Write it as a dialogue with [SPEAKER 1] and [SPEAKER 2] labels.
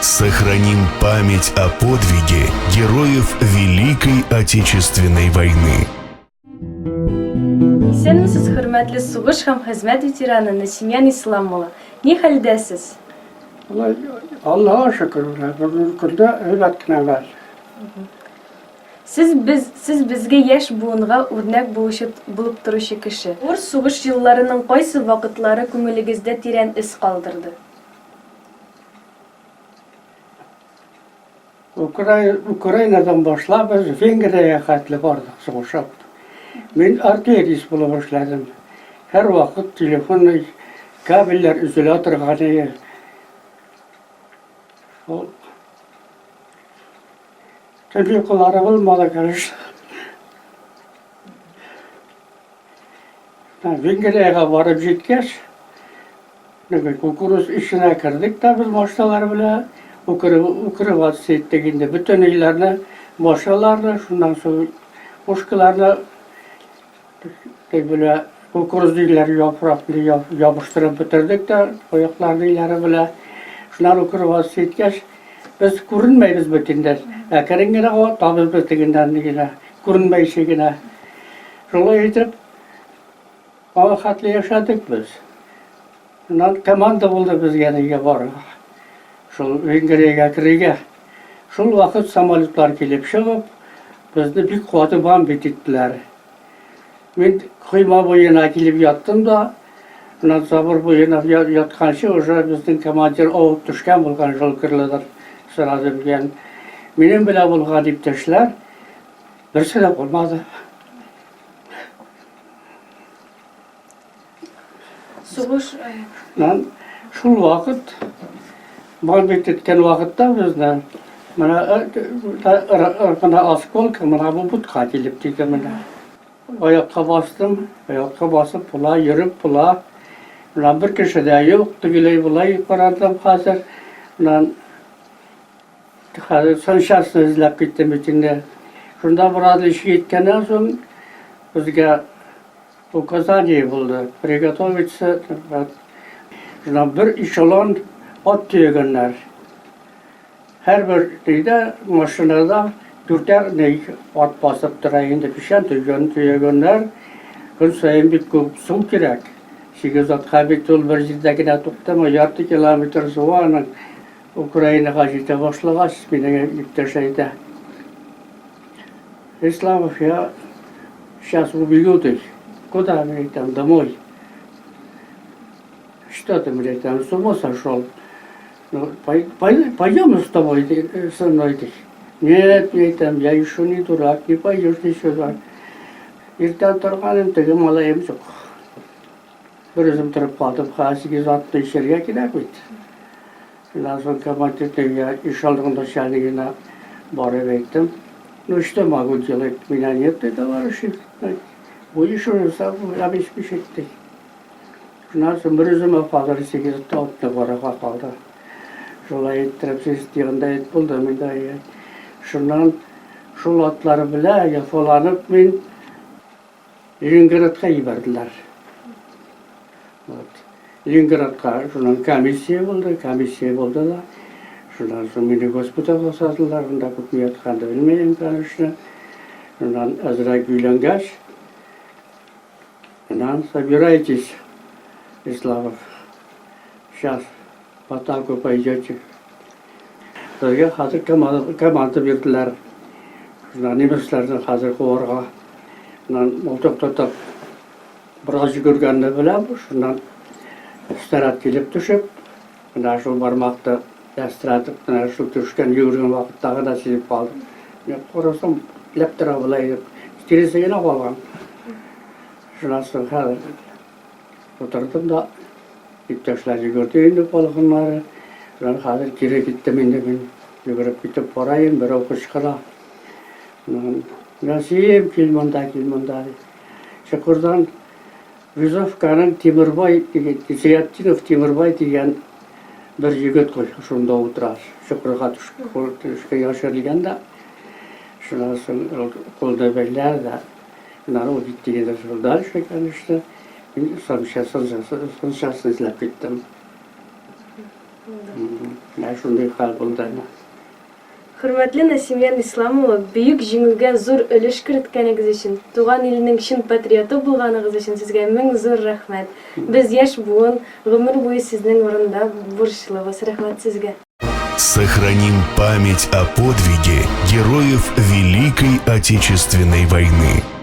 [SPEAKER 1] Сохраним память о подвиге героев Великой Отечественной войны.
[SPEAKER 2] Исәнмесез, хөрмәтле сугыш һәм хезмәт ветераны Нәсимян Исламова. Ни хәлдәсез?
[SPEAKER 3] Аллаһка шөкер, менә бүгенге көндә әйбәт кенә хәл.
[SPEAKER 2] Сез без, сез безгә яшь буынга үрнәк булучы булып торучы кеше. Авыр сугыш елларының кайсы вакытлары күңелегездә тирән эз калдырды?
[SPEAKER 3] Укра Украинадан башлап без Венгриягә хәтле бардык сугышып. Мин артиллерист булып эшләдем. Һәрвакыт телефонный кабельләр өзелә торган иде. Шул Төн йокылары булмады, конечно. Венгриягә барып җиткәч, теге кукуруз эченә кердек тә без машиналар белән укрываться иттек инде. Бөтен өйләрне, машиналарны, шуннан соң пушкаларны Теге белә кукуруз диләр, яфракны ябыштырып бетердек тә, аяклар диләре белә. Шуннан укрываться иткәч, без күренмәйбез бит инде. Әкрен генә атабыз без тегеннән генә, күренмәйчә генә. Шулай итеп, аңа хәтле яшәдек без. Шуннан команда булды безгә нигә барырга. Шул Венгриягә керергә. Шул вакыт самолетлар килеп чыгып, безне бик каты бомбить иттеләр. Мин койма буена килеп яттым да, менә забор буена ятканчы уже безнең командир авып төшкән булган Жолкерлыдыр сразу белгән. Минем белән булган иптәшләр берсе дә булмады.
[SPEAKER 2] Сугыш
[SPEAKER 3] Шул вакыт бомбить иткән вакытта безне менә менә осколка менә бу бутка килеп тиде менә. Аякка бастым, аякка басып була, йөреп була. Менә бер кеше дә юк, тегеләй болай карадым хәзер. Менә хәзер санчастьны эзләп киттем бит инде. Шунда бераз эш киткәннән соң безгә Указание булды, приготовиться, шуннан бер эшелон ат төягәннәр. Һәрбер өйдә, машинада дүртәр ни ат басып тора инде, печән төйгән, төягәннәр. Көн саен бик күп су кирәк. Сигез атка бит ул бер җирдә генә туктамый, ярты километр суы аның. Украинага җитә башлагач, минем иптәш әйтә. Исламов, я сейчас убью ты. Куда, мне там, домой? Что ты, мне там, с ума сошел? Ну, пойдем с тобой, ты, со мной ты. Нет, мне там, я еще не дурак, не пойдешь ты сюда. Иртән торганым, теге малаем юк. Бер үзем торып калдым, хәзер затны эчәргә кирәк бит. Шуннан соң командир тегегә ишегалдының начальнигына барып әйттем. Ну что могу делать? Меня нет, ты товарищи. Будешь уже сам обеспечить ты. Шуннан соң бер үземә хәзер сигез атны барырга калды. Шулай иттереп, сез дигәндә әйт булды миндә. Шуннан шул атлар белән яфаланып мин Ленинградка җибәрделәр. Вот. Ленинградка шуннан комиссия булды, комиссия булды да. Шуннан соң мине госпитальгә озаттылар, анда күпме ятканды белмим, конечно. Шуннан әзрәк өйләнгәч, шуннан собирайтесь, Исламов. Сейчас в атаку пойдете. Безгә хәзер команда бирделәр. Шуннан немецләрне хәзер куарга. Шуннан мылтык тотып бераз йөгергәнне беләм. Шуннан снаряд килеп төшеп, менә шул бармакны ястыратып, менә шул төшкән йөгергән вакытта гына сизеп калдым. Мин карасам, ләп тора болай дип, тиресе генә калган. Шуннан соң хәзер Утырдым да, иптәшләр йөгерде инде калганнары. Шуннан хәзер кире киттем инде мин. Йөгереп китеп барайым, берәү кычкыра. Нәсим, кил монда, кил монда. Чокырдан Визовканың Тимербай дигән, Зиятдинов Тимербай дигән бер егет шунда утыра. Чокырга төшкә яшерелгән дә. Шуннан соң кулны бәйләр дә. Аннары ул китте инде шул дальше, конечно. Мин санчасын эзләп киттем. Менә шундый хәл булды.
[SPEAKER 2] Хөрмәтле Нәсимҗан Ислам улы, Бөек Җиңүгә зур өлеш керткәнегез өчен, туган илнең чын патриоты булганыгыз өчен сезгә мең зур рәхмәт. Без, яшь буын, гомер буе сезнең урында бурычлыбыз. Рәхмәт сезгә.
[SPEAKER 1] Сохраним память о подвиге героев Великой Отечественной войны.